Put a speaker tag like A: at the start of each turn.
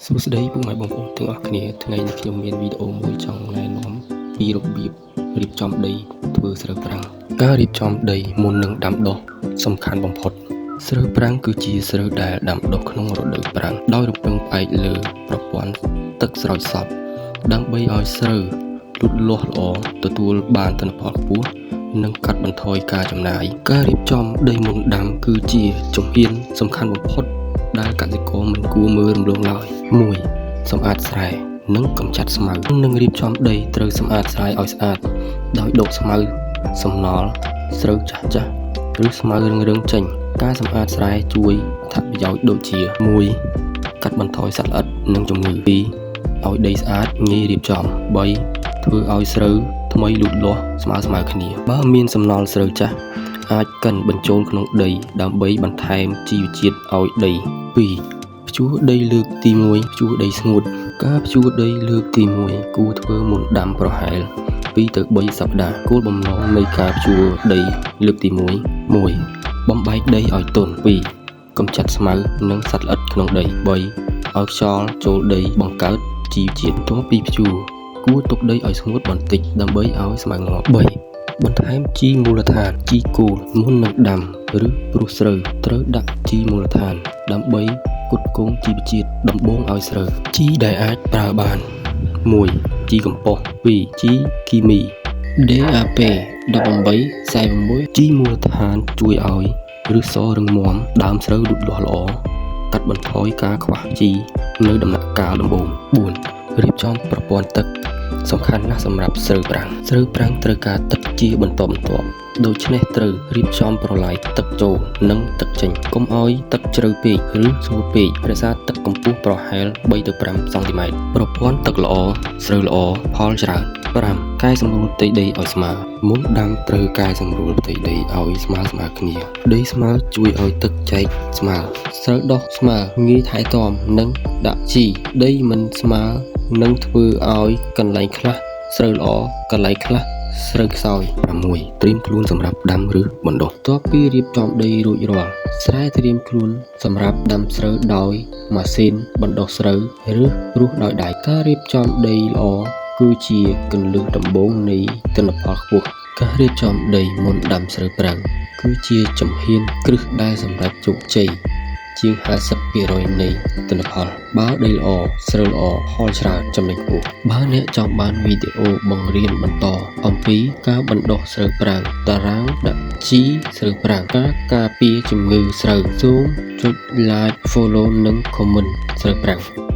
A: សួស្តីពុកម៉ែបងប្អូនទាំងអស់គ្នាថ្ងៃនេះខ្ញុំមានវីដេអូមួយចង់ណែនាំពីរបៀបរៀបចំដីធ្វើស្រូវប្រាំងការរៀបចំដីមុននឹងដាំដុះសំខាន់បំផុតស្រូវប្រាំងគឺជាស្រូវដែលដាំដុះក្នុងរដូវប្រាំងដោយរំពឹងផ្អែកលើប្រព័ន្ធទឹកស្រោចស្រពដើម្បីឲ្យស្រូវលូតលាស់ល្អទទួលបានទិន្នផលខ្ពស់និងកាត់បន្ថយការចំណាយការរៀបចំដីមុនដាំគឺជាជំហានសំខាន់បំផុត ដែលកសិករមិនគួរមើលរំលងឡើយ1សម្អាតស្រែនិងកម្ចាត់ស្មៅនិងរៀបចំដីត្រូវសម្អាតស្រែឲ្យស្អាតដោយដកស្មៅសំណល់ស្រូវចាស់ចាស់ឬស្មៅរឹងៗចេញការសម្អាតស្រែជួយអត្ថប្រយោជន៍ដូចជា1កាត់បន្ថយសត្វល្អិតនិងជំងឺ2ឲ្យដីស្អាតងាយរៀបចំ3ធ្វើឲ្យស្រូវថ្មីលូតលាស់ស្មើៗគ្នាបើមានសំណល់ស្រូវចាស់អាចកិនបញ្ចូលក្នុងដីដើម្បីបន្ថែមជីវជាតិឲ្យដី2ភ្ជួរដីលើកទី1ភ្ជួរដីស្ងួតការភ្ជួរដីលើកទី1គួរធ្វើមុនដាំប្រហែល2ទៅ3សប្តាហ៍គោលបំណងនៃការភ្ជួរដីលើកទី1 1បំបែកដីឲ្យទន់2កម្ចាត់ស្មៅនិងសត្វល្អិតក្នុងដី3ឲ្យខ្យល់ចូលដីបង្កើតជីវជាតិបន្ទាប់ពីភ្ជួរគួរទុកដីឲ្យស្ងួតបន្តិចដើម្បីឲ្យស្មៅងាប់3បន្ថែមជីមូលដ្ឋានជីគោលមុននឹងដាំឬព្រោះស្រូវត្រូវដាក់ជីមូលដ្ឋានដើម្បីផ្គត់ផ្គង់ជីវជាតិដំបូងឲ្យស្រូវជីដែលអាចប្រើបាន1ជីកំប៉ុស្ត2ជីគីមី DAP 18 41ជីមូលដ្ឋានជួយឲ្យឫសរឹងមាំដើមស្រូវលូតលាស់ល្អកាត់បន្ថយការខ្វះជីនៅដំណាក់កាលដំបូង4រៀបចំប្រព័ន្ធទឹកសំខាន់ណាស់សម្រាប់ស្រូវប្រាំងស្រូវប្រាំងត្រូវការទឹកជាបន្តបន្ទាប់ដូច្នេះត្រូវរៀបចំប្រឡាយទឹកចូលនិងទឹកចេញកុំឲ្យទឹកជ្រៅពេកឬស្ងួតពេករក្សាទឹកកម្ពស់ប្រហែល3ទៅ5សង់ទីម៉ែត្រប្រព័ន្ធទឹកល្អស្រូវល្អផលច្រើន5កែសម្រួលផ្ទៃដីឲ្យស្មើមុនដាំត្រូវកែសម្រួលផ្ទៃដីឲ្យស្មើស្មើគ្នាដីស្មើជួយឲ្យទឹកចែកស្មើស្រូវដុះស្មើងាយថែទាំនិងដាក់ជីដីមិនស្មើនឹងធ្វើឲ្យកន្លែងខ្លះស្រូវល្អកន្លែងខ្លះស្រូវខ្សោយ6ត្រៀមខ្លួនសម្រាប់ដាំឬបណ្ដុះបន្ទាប់ពីរៀបចំដីរួចរាល់ស្រែត្រៀមខ្លួនសម្រាប់ដាំស្រូវដោយម៉ាស៊ីនបណ្ដុះស្រូវឬរុះដោយដៃការរៀបចំដីល្អគឺជាគន្លឹះដំបូងនៃទិន្នផលខ្ពស់ការរៀបចំដីមុនដាំស្រូវប្រាំងគឺជាជំហានគ្រឹះដែលសម្រាប់ជោគជ័យជាង50%នៃទិន្នផលបើដីល្អស្រូវល្អផលច្រើនចំណេញខ្ពស់បើអ្នកចង់បានវីដេអូបង្រៀនបន្តអំពីការបណ្ដុះស្រូវប្រាំងតារាងដាក់ជីស្រូវប្រាំងការការពារជំងឺស្រូវសូមចុច Like Follow និង Comment ស្រូវប្រាំង។